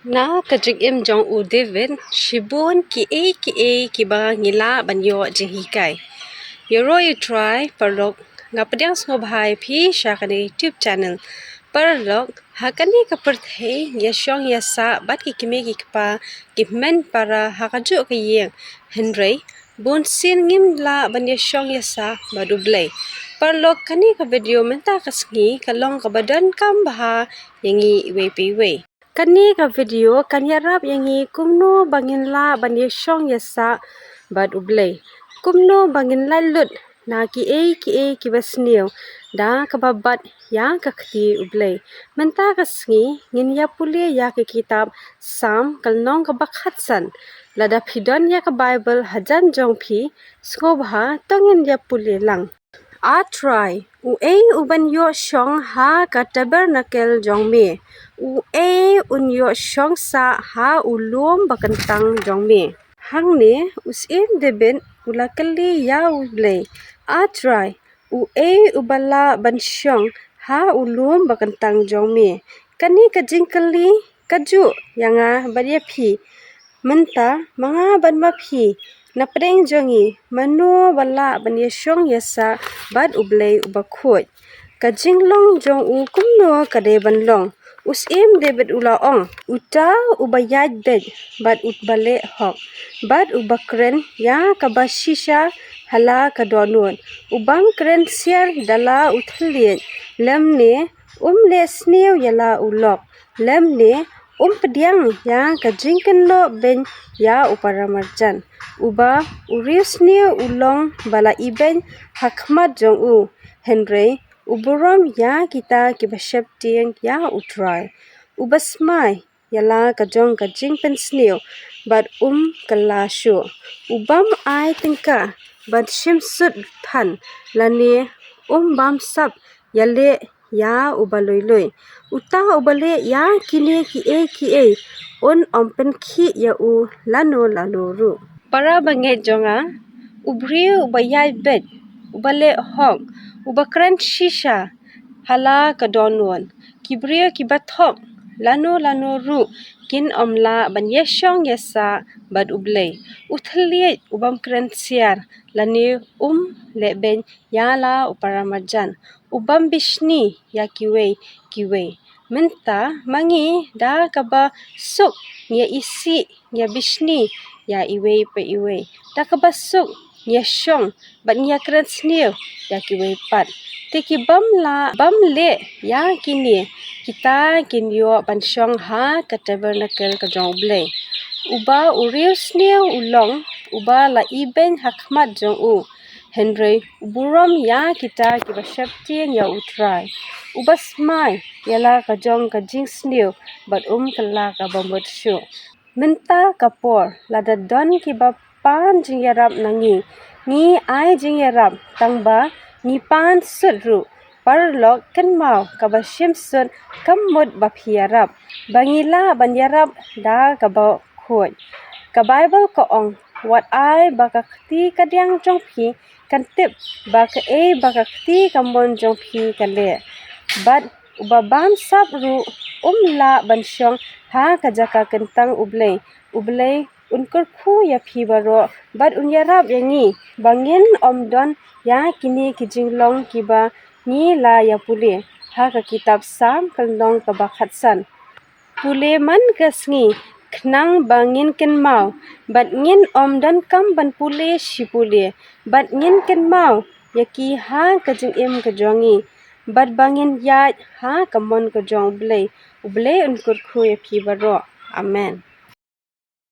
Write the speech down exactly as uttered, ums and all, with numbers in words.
Na ka jingim jong u David, shibun kiei kiei kiba ngi lah ban ïoh jinghikai. Ïaroh ïa u Trai, paralok, nga pdiang sngewbha ïa phi sha kane ka YouTube channel. Paralok, ha kane ka pyrthei ngi ïashong ïasah bad ki kmie ki kpa, ki hynmen para ha kajuh ka ïing. Hynrei bunsien ngim lah ban ïashong ïasah bad U Blei. Paralok, kane ka video mynta ka sngi ka long kaba donkam bha ïa ngi iwei pa iwei. Kane ka video kan ïarap ïa ngi kumno ba ngin lah ban ïashong ïasah bad U Blei, kumno ba ngin lait lut na kiei kiei kiba sniew da kaba bat ïa ka kti U Blei. Mynta ka sngi ngin ïa pule ïa ka kitab Salm ka lynnong kaba khatsan. Lada phi don ïa ka Baibl hajan jong phi, sngewbha to ngin ïa pule lang. A Trai, uei uban ïoh shong ha ka tabernacle jong me? Uei un ïoh shong sah ha u lum ba kyntang jong me? Hangne u syiem David u la kylli ïa U Blei, A Trai, uei uba lah ban shong ha u lum ba kyntang jong me? Kane ka jingkylli ka juh ïa nga bad ïa phi. Mynta ma nga bad ma phi, na pdeng jong ngi, mano ba lah ban ïashong ïasah bad U Blei uba khuid? Ka jinglong jong u kumno ka dei ban long? U syiem David u la ong, uta uba ïaid beit bad uba leh hok, bad uba kren ïa kaba shisha ha la ka dohnud, u bym kren siar da la u thylliej, lymne um leh sniew ïa la u lok, lymne um pdiang ïa ka jingkynnoh beiñ ïa u paramarjan. Uba u riewsniew u long ba la ibeiñ ha khmat jong u, hynrei u burom ïa kita kiba sheptieng ïa U Trai. Uba smai ïa la ka jong ka jingpynsniew bad um kylla shuh. U bym ai tyngka ban shim sut phan, lane um bamsap ïaleh ïa uba lui lui. Uta uba leh ïa kine kiei kiei un ym pynkhih ïa u lano lano ruh. Para bangeit jong nga, u briew uba ïaid beit, uba leh hok, uba kren shisha ha la ka dohnud, ki briew kiba thok lano lano ruh kin ym lah ban ïashong ïasah bad U Blei. U thylliej u bym kren siar, lane um leh beiñ ïa la u paramarjan, u bym bishni ïa kiwei kiwei. Mynta ma ngi da kaba suk ngi ïa isih, ngi ïa bishni ïa iwei pa iwei, da kaba suk ngi ïa shong bad ngi ïa kren sniew ïa kiwei pat. Te ki bym lah, bym leh ïa kine, kita kin ïoh ban shong ha ka tabernacle ka jong U Blei. Uba u riewsniew u long uba la ibeiñ ha khmat jong u, hynrei u burom ïa kita kiba sheptieng ïa U Trai. Uba smai ïa la ka jong ka jingsniew bad um kylla kaba mut shuh. Mynta ka por, lada don kiba pan jingïarap na ngi, ngi ai jingïarap, tangba ngi pan sut ruh. Paralok, kynmaw, kaba shim sut kam mut ba phi ïarap, ba ngi lah ban ïarap da kaba khuid. Ka Baibl ka ong, wat ai ba ka kti kadiang jong phi kan tip ba kaei ba ka kti kamon jong phi ka leh. Bad uba bamsap ruh um lah ban shong ha ka jaka kyntang U Blei. U Blei un kyrkhu ïa phi baroh bad un ïarap ïa ngi ba ngin ym don ïa kine ki jinglong kiba ngi la ïa pule ha ka kitab Salm ka lynnong kaba khatsan. Pule man ka sngi, khnang ba ngin kynmaw, bad ngin ym donkam ban pule shi pule, bad ngin kynmaw ïa ki ha ka jingim ka jong ngi, bad ba ngin ïaid ha ka mon ka jong U Blei. U Blei un kyrkhu ïa phi baroh. Amen.